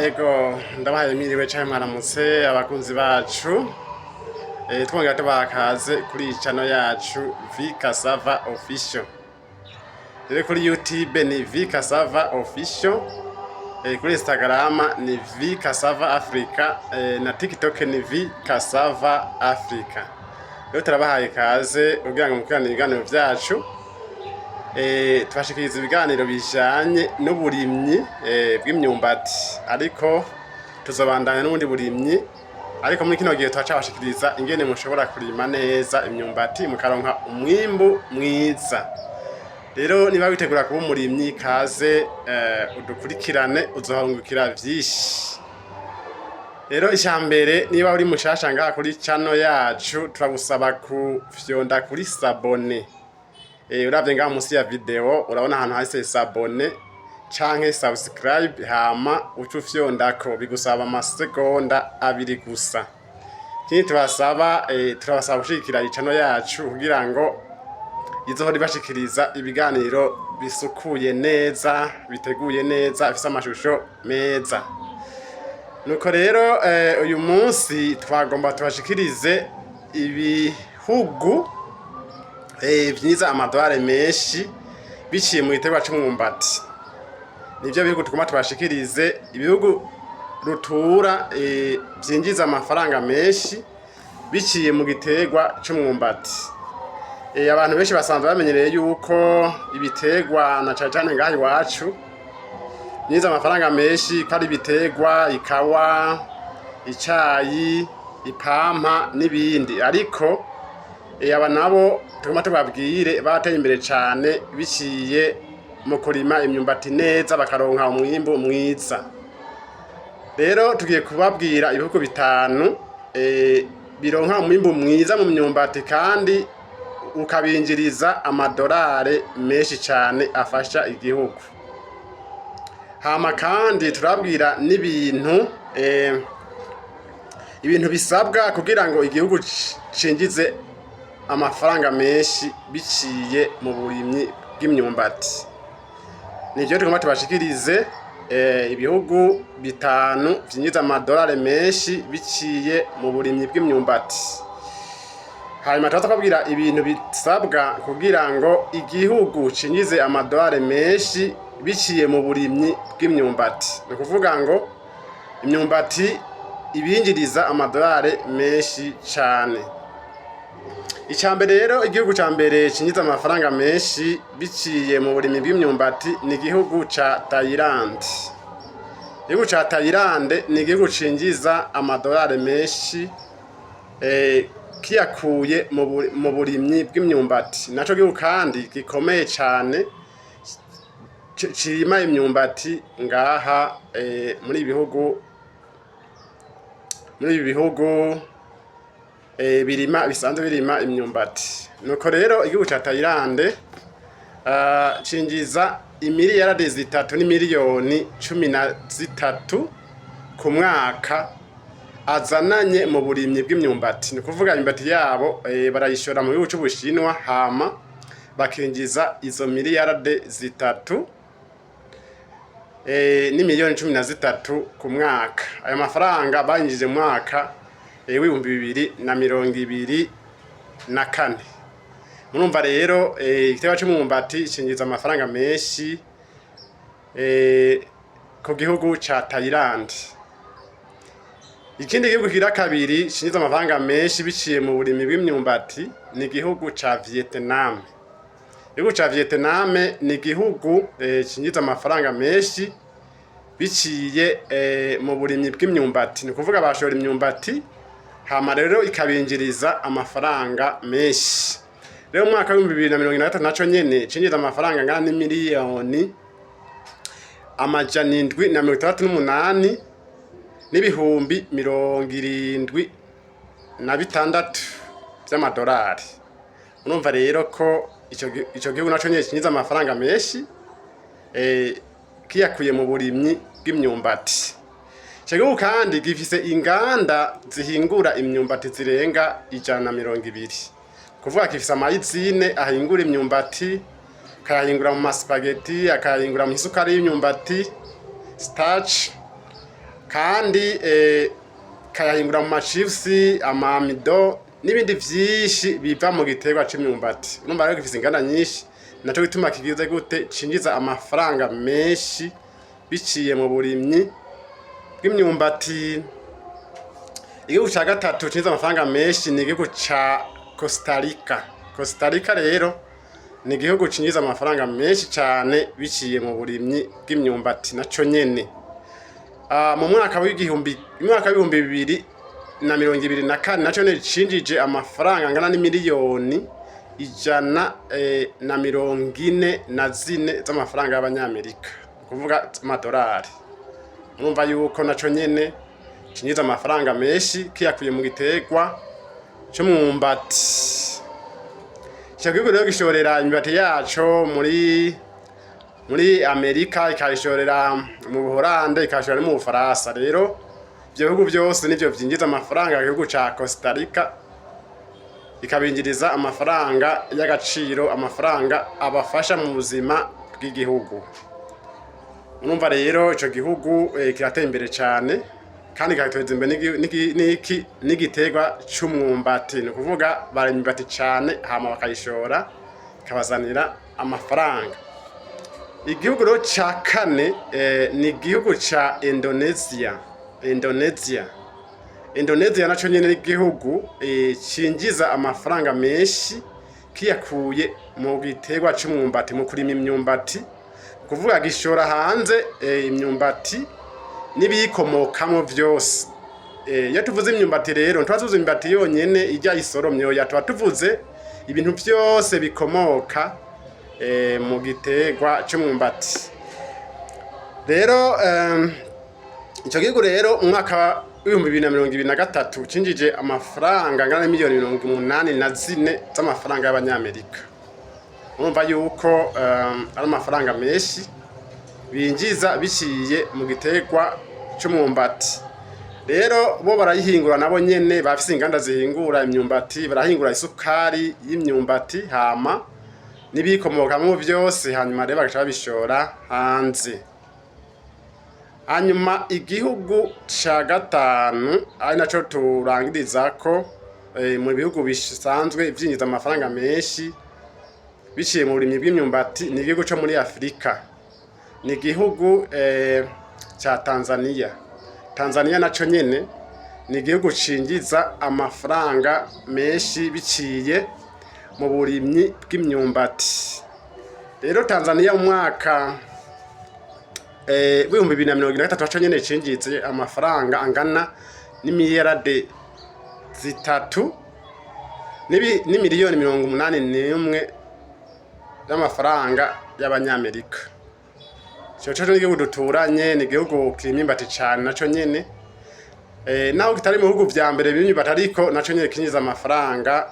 Ego, ndabahaye mwiriwe canke mwaramutse, abakunzi bacu. Twongera tubaha kaze kuri iyi channel yacu Vikasava Official. Rero kuri YouTube ni Vikasava Official, kuri Instagram ni Vikasava Africa, na TikTok ni Vikasava Africa. Rero turabahaye kaze kugira ngo mukurikirane ibiganiro vyacu. Tubashikiriza ibiganiro bijanye n'uburimyi bw'imyumbati, ariko tuzobandanya n'ubundi burimyi. Ariko muri kino gihe turacabashikiriza ingene mushobora kurima neza imyumbati mukaronka umwimbu mwiza. Rero niba witegura kuba umurimyi, kaze udukurikirane, uzohungukira vyinshi. Rero icambere, niba uri mushasha ngaha kuri channel yacu, turagusaba kufyonda kuri s'abonner. Uravye ngaha musi ya video, urabona ahantu handitse s'abonner canke subscribe, hama uca ufyondako. Bigusaba amasegonda 2 gusa. Ikindi tubasaba, turabasaba gushigikira iyi channel yacu kugira ngo izohora ibashikiriza ibiganiro bisukuye neza, biteguye neza, bifise amashusho meza. Nuko rero uyu munsi twagomba tubashikirize ibihugu vyinjiza amadolari menshi biciye mu giterwa c'umwumbati. Nivyo bihugu tugomba tubashikirize, ibihugu rutura vyinjiza amafaranga menshi biciye mu giterwa c'umwumbati. Abantu benshi basanzwe bamenyereye yuko ibiterwa, na cane cane ngaha iwacu, vyinjiza amafaranga menshi ko ari ibiterwa ikawa, icayi, ipampa n'ibindi. Ariko aba nabo tugomba tubabwire bateye imbere cane biciye mu kurima imyumbati neza, bakaronka umwimbu mwiza. Rero tugiye kubabwira ibihugu bitanu bironka umwimbu mwiza mu myumbati kandi ukabinjiriza amadolari menshi cane afasha igihugu. Hama kandi turabwira n'ibintu ibintu bisabwa kugira ngo igihugu cinjize amafaranga menshi biciye mu burimyi bw'imyumbati. Nivyo tugomba tubashikirize, ibihugu bitanu vyinjiza amadolari menshi biciye mu burimyi bw'imyumbati. Hanyuma turaza kubabwira ibintu bisabwa kugira ngo igihugu cinjize amadolari menshi biciye mu burimyi bw'imyumbati. Ni ukuvuga ngo imyumbati ibinjiriza amadolari menshi cane. Icya mbere rero, igihugu ca mbere cinjiza amafaranga menshi biciye mu burimyi bw'imyumbati ni igihugu ca Thailand. Igihugu ca Thailand ni igihugu cinjiza amadolari menshi kiyakuye mu burimyi bw'imyumbati. Naco gihugu kandi gikomeye cane cirima imyumbati ngaha muri ibi bihugu birima, bisanzwe birima imyumbati. Nuko rero igihugu ca Thailand cinjiza imiliyaradi 3 n'imiliyoni 13 ku mwaka azananye mu burimyi bw'imyumbati. Ni ukuvuga imyumbati yabo barayishora mu gihugu c'Ubushinwa, hama bakinjiza izo miliyarade 3 n'imiliyoni 13 ku mwaka. Ayo mafaranga bayinjije mu mwaka w'2024. Murumva rero igiterwa c'umwumbati cinjiza amafaranga menshi ku gihugu ca Thailand. Ikindi gihugu kigira kabiri cinjiza amafaranga menshi biciye mu burimyi bw'imyumbati ni igihugu ca Vietnam. Igihugu ca Vietnam ni igihugu cinjiza amafaranga menshi biciye mu burimyi bw'imyumbati. Ni ukuvuga bashora imyumbati, hama rero ikabinjiriza amafaranga menshi. Rero mu mwaka w'2023 naco nyene cinjiza amafaranga angana n'imiliyoni 768 n'ibihumbi 76 vy'amadolari. Urumva rero ko ico gihugu naco nyene cinjiza amafaranga menshi kiyakuye mu burimyi bw'imyumbati. Ico gihugu kandi gifise inganda zihingura imyumbati zirenga 120. Kuvuga gifise ama usines ahingura imyumbati, akayahingura mu ma spaghetti, akayahingura mu isukari y'imyumbati, starch. Kandi kayahingura mu ma chips, ama amidon n'ibindi vyinshi biva mu giterwa c'imyumbati. Urumva rero gifise inganda nyinshi, naco gituma kigize gute, cinjiza amafaranga menshi biciye mu burimyi bw'imyumbati. Igihugu ca gatatu cinjiza amafaranga menshi ni igihugu ca Costa Rica. Costa Rica rero ni igihugu cinjiza amafaranga menshi cane biciye mu burimyi bw'imyumbati naco nyene. Mu mwaka w'2024 naco nyene cinjije amafaranga angana n'imiliyoni ijana na 44 z'amafaranga y'abanyamerika, ni kuvuga amadorari. Urumva yuko naco nyene cinjiza amafaranga menshi kiyakuye mu giterwa c'umwumbati. Ico gihugu rero gishorera imyumbati yaco muri Amerika, ikayishorera mu Buholande, ikayishorera no mu Bufaransa. Rero ivyo bihugu vyose nivyo vyinjiza amafaranga igihugu ca Costa Rica, ikabinjiriza amafaranga y'agaciro, amafaranga abafasha mu buzima bw'igihugu. Urumva rero ico gihugu kirateye imbere cane kandi kikateza imbere n'iki n'igiterwa c'umwumbati. Ni ukuvuga barima imyumbati cane, hama bakayishora, ikabazanira amafaranga. Igihugu rero ca kane ni igihugu ca Indonesia. Indonesia naco nyene ni igihugu cinjiza amafaranga menshi kiyakuye mu giterwa c'umwumbati, mu kurima imyumbati. Kuvuga gishora hanze imyumbati n'ibiyikomokamwo vyose. Iyo tuvuze imyumbati rero, ntituba tuvuze imyumbati yonyene irya isoromye, oya, tuba tuvuze ibintu vyose bikomoka mu giterwa c'umwumbati. Rero ico gihugu rero mu mwaka w'2023 cinjije amafaranga angana n'imiliyoni 84 z'amafaranga y'abanyamerika. Urumva yuko ari amafaranga menshi binjiza biciye mu giterwa c'umwumbati. Rero bo barayihingura nabo nyene, bafise inganda zihingura imyumbati, barahingura isukari y'imyumbati, hama n'ibiyikomokamwo vyose, hanyuma rero bagaca babishora hanze. Hanyuma igihugu ca gatanu, ari naco turangirizako mu bihugu bisanzwe vyinjiza amafaranga menshi biciye mu burimyi bw'imyumbati, ni igihugu co muri Afurika, ni igihugu ca Tanzania. Tanzania naco nyene ni igihugu cinjiza amafaranga menshi biciye mu burimyi bw'imyumbati. Rero Tanzania mu mwaka w'2023 naco nyene cinjize amafaranga angana n'imiliyarade 3 n'imiliyoni 81 y'amafaranga y'abanyamerika. Ico co n'igihugu duturanye, ni igihugu kirima imyumbati cane naco nyene. Naho kitari mu bihugu vya mbere birima imyumbati, ariko naco nyene kinjiza amafaranga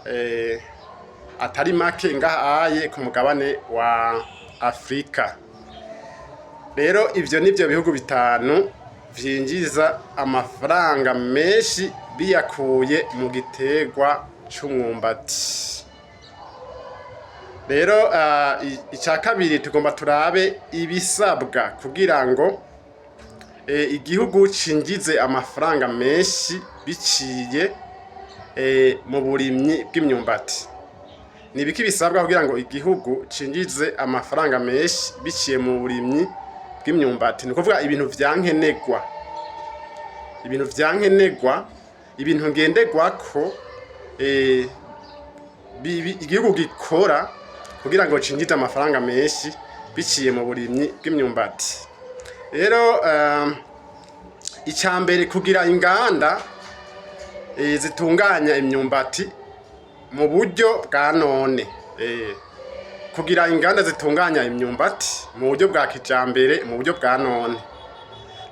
atari make ngaha aye ku mugabane wa Afrika. Rero ivyo nivyo bihugu bitanu vyinjiza amafaranga menshi biyakuye mu giterwa c'umwumbati. Rero ica kabiri, tugomba turabe ibisabwa kugira ngo igihugu cinjize amafaranga menshi biciye mu burimyi bw'imyumbati. Ni ibiki bisabwa kugira ngo igihugu cinjize amafaranga menshi biciye mu burimyi bw'imyumbati? Ni ukuvuga ibintu vya nkenerwa, ibintu vya nkenerwa, ibintu ngenderwako igihugu gikora kugira ngo cinjize amafaranga menshi biciye mu burimyi bw'imyumbati. Rero ica mbere, kugira inganda zitunganya imyumbati mu buryo bwa none. Kugira inganda zitunganya imyumbati mu buryo bwa kijambere, mu buryo bwa none,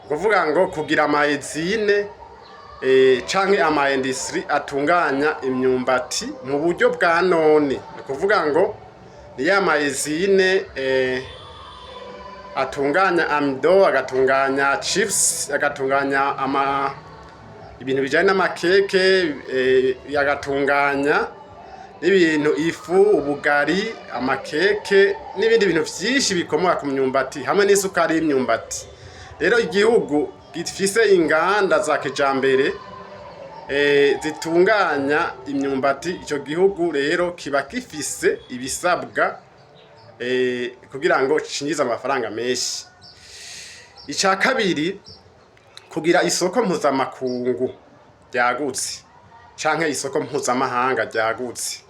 kuvuga ngo kugira ama usines canke ama industries atunganya imyumbati mu buryo bwa none. Ni kuvuga ngo ni ya ma usines atunganya amidon, agatunganya chips, agatunganya ama ibintu bijanye n'amakeke, agatunganya n'ibintu, ifu, ubugari, amakeke n'ibindi bintu vyinshi bikomoka ku myumbati, hamwe n'isukari y'imyumbati. Rero igihugu gifise inganda za kijambere zitunganya imyumbati, ico gihugu rero kiba gifise ibisabwa kugira ngo cinjize amafaranga menshi. Ica kabiri, kugira isoko mpuzamakungu ryagutse canke isoko mpuzamahanga ryagutse.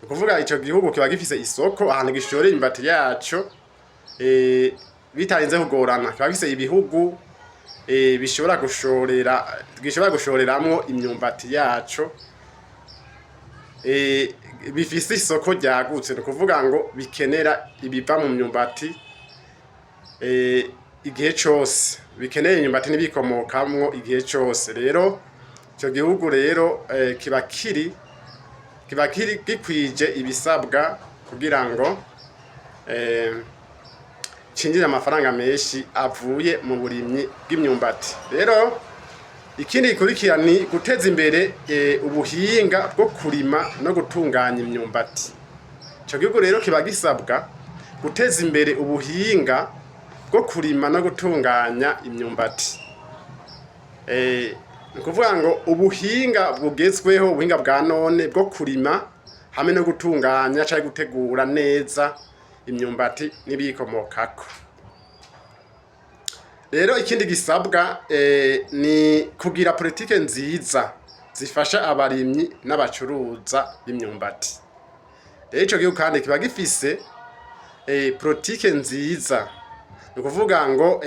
Ni ukuvuga ico gihugu kiba gifise isoko ahantu gishorera imyumbati yaco bitarinze kugorana. Kiba gifise ibihugu bishobora gushorera, gishobora gushoreramwo imyumbati yaco, bifise isoko ryagutse. Ni ukuvuga ngo bikenera ibiva mu myumbati igihe cose, bikeneye imyumbati n'ibikomokamwo igihe cose. Rero ico gihugu rero kiba kiri gikwije ibisabwa kugira ngo cinjize amafaranga menshi avuye mu burimyi bw'imyumbati. Rero ikindi gikurikira ni guteza imbere ubuhinga bwo kurima no gutunganya imyumbati. Ico gihugu rero kiba gisabwa guteza imbere ubuhinga bwo kurima no gutunganya imyumbati. Ni ukuvuga ngo ubuhinga bugezweho, ubuhinga bwa none bwo kurima hamwe no gutunganya canke gutegura neza imyumbati n'ibiyikomokako. Rero ikindi gisabwa ni kugira politike nziza zifasha abarimyi n'abacuruza b'imyumbati. Rero ico gihugu kandi kiba gifise politike nziza, ni ukuvuga ngo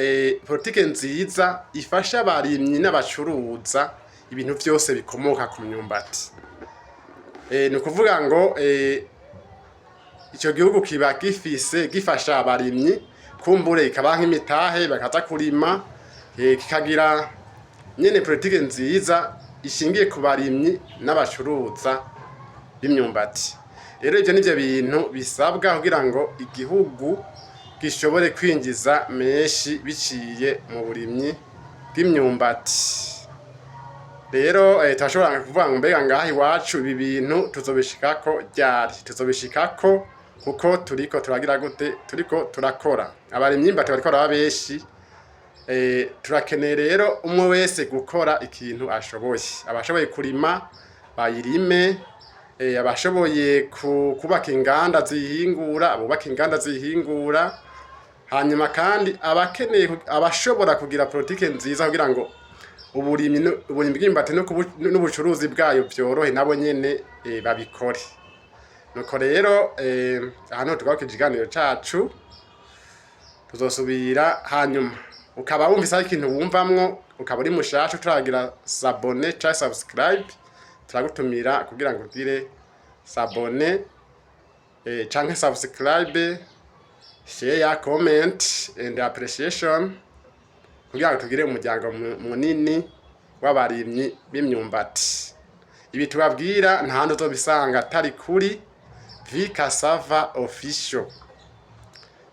politike nziza ifasha abarimyi n'abacuruza ibintu vyose bikomoka ku myumbati. Ni ukuvuga ngo ico gihugu kiba gifise gifasha abarimyi, kumbure ikabaha nk'imitahe bakaza kurima, kikagira nyene politike nziza ishingiye ku barimyi n'abacuruza b'imyumbati. Rero ivyo nivyo bintu bisabwa kugira ngo igihugu gishobore kwinjiza menshi biciye mu burimyi bw'imyumbati. Rero turashobora kuvuga ngo mbega ngaha iwacu ibi bintu tuzobishikako ryari? Tuzobishikako kuko turiko turagira gute? Turiko turakora. Abarimyi b'imyumbati bariko baraba benshi. Turakeneye rero umwe wese gukora ikintu ashoboye. Abashoboye kurima bayirime, abashoboye kubaka inganda ziyihingura bubake inganda ziyihingura. Hanyuma kandi abakeneye, abashobora kugira politike nziza kugira ngo uburimyi bw'imyumbati n'ubucuruzi bwayo vyorohe, nabo nyene babikore. Nuko rero aha niho tugarukije ikiganiro cacu. Tuzosubira hanyuma. Ukaba wumvise hari ikintu wumvamwo, ukaba uri mushasha utaragira s'abonner canke subscribe, turagutumira kugira ngo ugire s'abonner canke subscribe, share, comment and appreciation, kugira ngo tugire umuryango munini w'abarimyi b'imyumbati. Ibi tubabwira nta handi uzobisanga atari kuri Vikasava Official.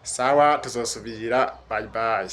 Sawa, tuzosubira. Bye bye.